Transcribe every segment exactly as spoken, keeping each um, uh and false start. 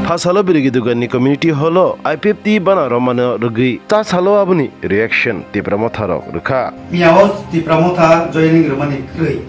Phasalo Birigi Duganni community hall o I P F T bana romano rwgwi ta salo aboni reaction Tipra Motha rok rwkha. Miyao Tipra Motha joining rwmani kwrwi.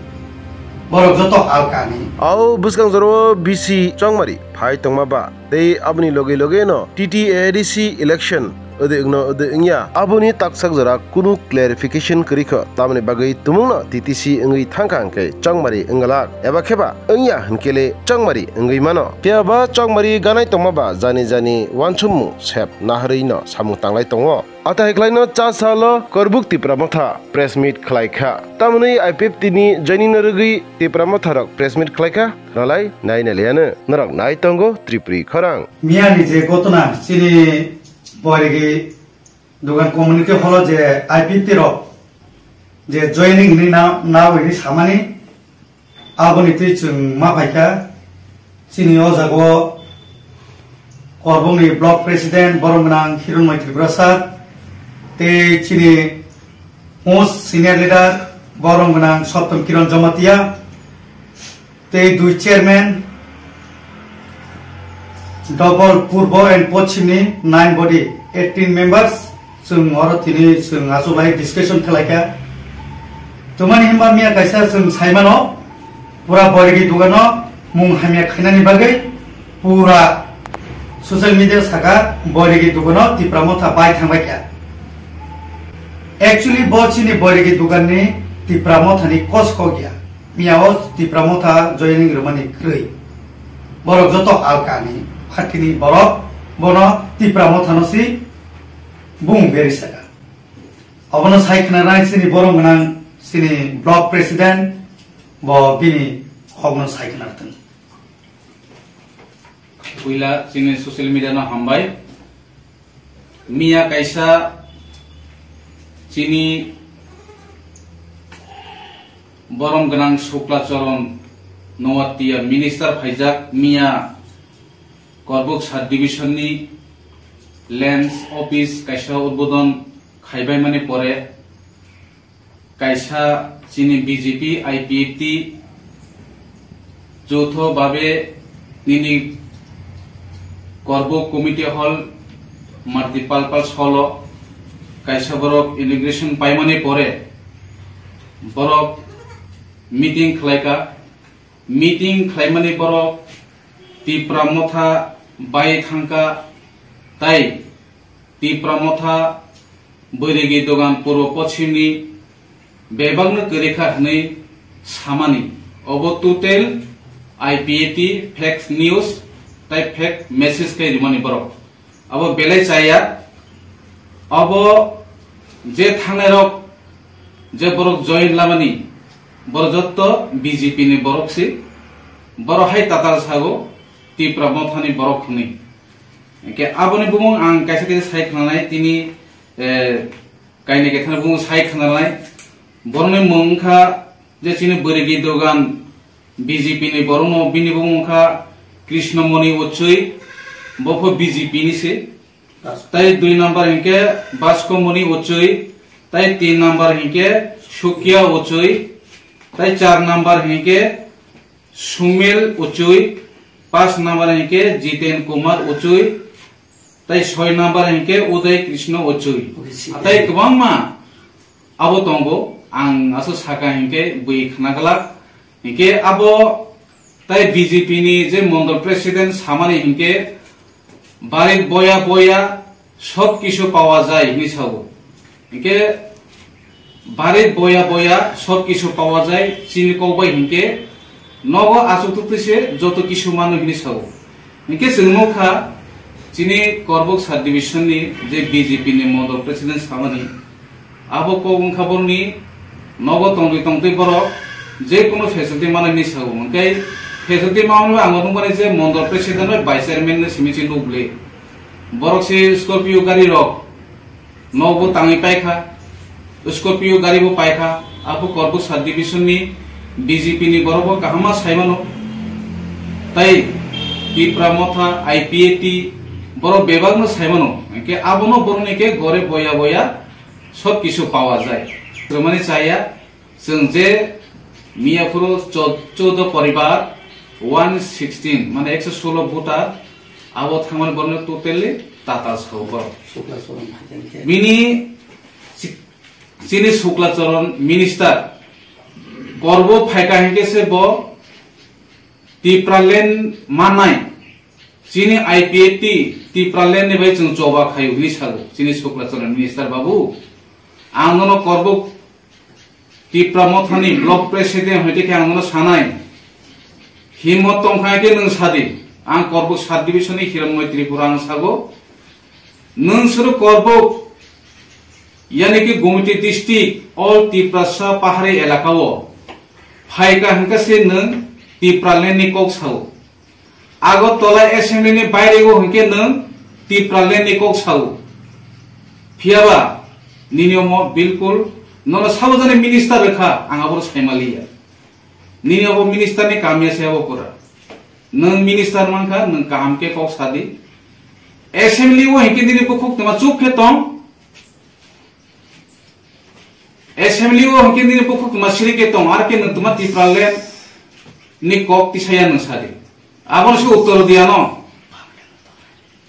Borok joto halkani. Ao bwskang jorao B C Chongmari phai tongma ba tei aboni loge loge no T T A D C election ode wngno ode wngya aboni taksak jora kunu clarification kwrwi kho, tamoni bagwi tumungno T T C wngwi thangkha hwnkhe Chongmari wngwlak eba kheba wngya hwnkele Chongmari wngwi mano. Phiya ba Chongmari ganai tongma ba jani jani wansukmung sep naharwi no samung tanglai tongo. Atai khlaino cha salo Korbuk Tipra Motha press meet khlai kha. Tamoni I P F T ni joining no rwgwi Tipra Motha rok press meet khlai kha. Ralai nai naliano norok nai tongo Tripuri khorang. Miyani je gotona chini Boirigi Dugan community hall o je I P T rok je joining hinwi na, na hinwi samani aboni twi chwng ma phaikha. Chini o jaga o Korbongni block president borom gwnang Hironmoi Tripura sir tei chini most senior leader borom gwnang Sottom Kiron Jamatia tei dui chairman, double Purbo and Pochimni nine body, eighteen members, chwng oro tini chwng achuk lai discussion khlai kha. Tumani himba miya kaisa chwng saimano, pura Boirigi Dugano mung hamya khainani bagwi pura social media saka Boirigi Dugano Tipra Motha bai thangbai kha. Actually, bo chini Boirigi Duganni Tipra Mothani kos kok ya. Miyao Tipra Motha joining rwmani kwrwi. Borok joto alkani, partyni borok bono Tipra Mothano si bung beri saka. Obono sai khna nai chini borom gwnang chini block president bo bini kokno sai khna rwthwng. Puila chini social media no hambai. Miya kaisa chini borom gwnang Shukla Charan Noatia minister phaijak miya Korbuk sub division ni lands office kaisa udbodon khaibai mani pore kaisa chini B J P I P F T joutho babe nini Korbuk committee hall Marti Palpal solo kaisa borok inauguration paimani pore borok meeting khlaika. Meeting khlaimani borok Tipra Motha bai thangka tai Tipra Motha Boirigi Dogan Purbo Pochimni bebakno kwrwi kha hwnwi samani. Obo total I P A T fake news tai fake message khe rimani borok. Abo belai chaya. Abo je thangnairok je borok join lamani, borok jotto B J P ni borok se. Borok hai tatal sago Tipra Mothani borok hwnwi. Hwnkhe aboni bumung ang kaisa kaisa sai khnanai tini, eh, kainwi kaithana bumung sai khnanai. Borokni mung wngkha je chini Boirigi Dogan B J P ni borokno, bini bumung wngkha Krishnamoni Ochoi, bo pho B J P ni se. Tai dui number hinkhe Baskomoni Ochoi, tai tin number hinkhe Sukia Ochoi, tai char number hinkhe Sumil Ochoi, pas number hinkhe Jiten Kumar Ochoi, tai soi number hinkhe Uday Krishna Ochoi. Okay, si. Tai kwbangma abo tongo, ang aswk saka hinkhe bui khna glak. Hinkhe abo tai B J P ni je mondol president samani hinkhe barit boya boya sob kisu pawa jai hinwi sao. Hinkhe barit boya boya sob kisu pawa jai chini kok bai hinkhe nogo achuk tuk twi se joto kisu mano hinwi sao. Hinkhe chwng nukha chini Korbuk sub division ni je B J P ni mondol president samani abo kok wngkha borokni nogo tongwi tongtwi borok je kono facility mano hinwi sao. Hinkhe facility mano ang nukmani je mondol president bai vice chairman no simi se nukle. Borok se Scorpio gari rok nogo tangwi paikha, Scorpio gari bo paikha, abo Korbuk sub division ni B J P ni borok bo kaham ma saimano. Tai Tipra Motha, I P A T borok bebak no saimano. Hinkhe abono borokni khe gore boya boya sob kisu pawa jai. Romani chaya, chwng je miya phuru chod-, choudo poribar, one sixteen, mane ekso solo voter, Abo thangmani borokno totally tatal sao borok. Bini chi-, chini Sukla Charan minister korbo phaika hinkhe se bo Tipraland manai. Chini I P F T Tipraland ni bai chwng choba khaio hinwi sago chini Sukla Charan minister babu. Ang nono korbo Tipra Mothani block president hoite khe ang nono sanai. Himot tongkha khe nwng sadi. Ang Korbuk sub division ni Hiranmoi Tripura ang sago. Nwng suru Korbuk, yani ki Gumiti district, all Tiprasa pahari elaka o phaika hwnkhe se nwng Tipraland ni kok sao. Agartala assembly ni baire o hwnkhe nwng Tipraland ni kok sao. Phiyaba nini omo bilkul nono sabo jani minister rwkha, ang abo saimaliya. Nini obo minister ni kamya se obo pura. Nwng minister mankha, nwng kaham khe kok sadi. Assembly o hwnkhe nini bukhuk tuma chup khe tong. Assembly o hwnkhe nini bukhuk tuma siri khe tong, ar khe nwng tuma Tipraland ni kok tisaya nwng sadi. Abono se uttor diya no.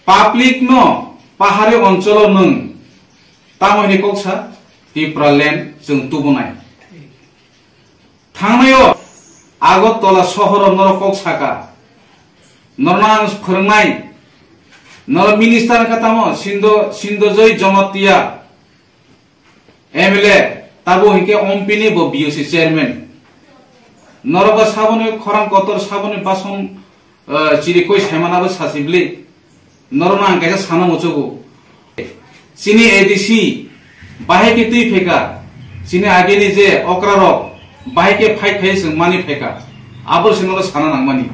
Public no pahari oncholo nwng tamo hini kok sa Tipraland chwng tubunai. Thangnai o Agartala sohoro norok kok saka. Norno ang phwrwngnai. Norok minister wngkha tamo Sindo, Sindojoi Jomatia. M L A, tabo hinkhe ompini bo B O C chairman. Norok ba saboni khorang kotor, saboni bason, eh, chiri koi saimana bo sasibli. Norok no ang kaisa sana muchugo. Chini A D C bahai khe twi pheka, chini agini je okra rok bahai khe fight khai chwng mani pheka. Abo se norok sana nangmani.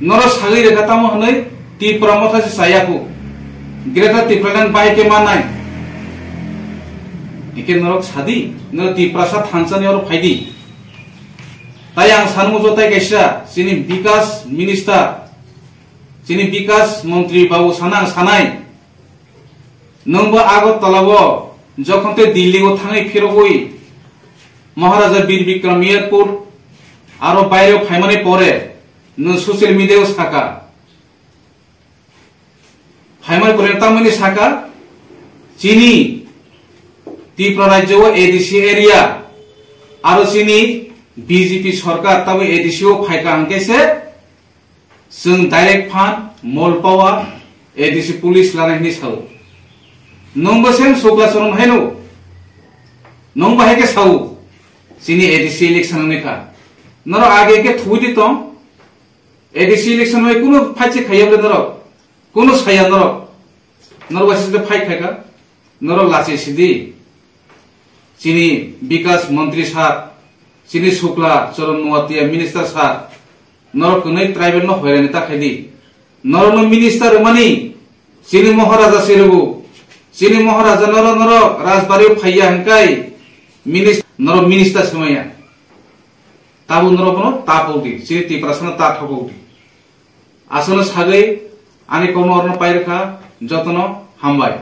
Norok sagwi rwkha tamo hwnwi Tipra Motha se chaya kho. Greater Tipraland bahai khe manai. Ike norok sadi, norok Tiprasa thansa ni oro phaidi. Tai ang sanmo jotai kaisa, chini Bikas Minister, chini Bikas Montri babu sana ang sanai. Nwngbo Agartala o jokhon tei Delhi o thangwi phirogwi Maharaja Bir Bikram Airport aro baire phaimani pore nwng social media o saka. Phaimani pore tamoni saka chini Tripura rajyo o A D C area aro chini B J P sorkar tabo A D C o phaika hwnkhe se Chwng direct phan mol power A D C police lanai hinwi sao. Nwngbo same Sukla Charan haino. Nwngbo hai khe sao. Chini A D C election wngwi kha. Norok age khe thuwi di tong. A D C election bai kunu fight se khaiya bole norok. Kunu saya norok. Norok bai se fight khaika. Norok lachi sidi. Chini Bikas Montri sir, chini Sukla Charan Nuatia minister sir, norok kwnwi tribal no hoirani ta khaidi. Norok no minister rwmani, chini Maharaja se rwgo. Chini Maharaja norok, norok Rajbari o phaiya hwnkhe minis-, norok minister swmaiya. Tabuk norok bono ta pokdi, chini Tiprasa no ta thopokdi. Aswkno sagwi ani kokno orno pairwkha, jotono hambai.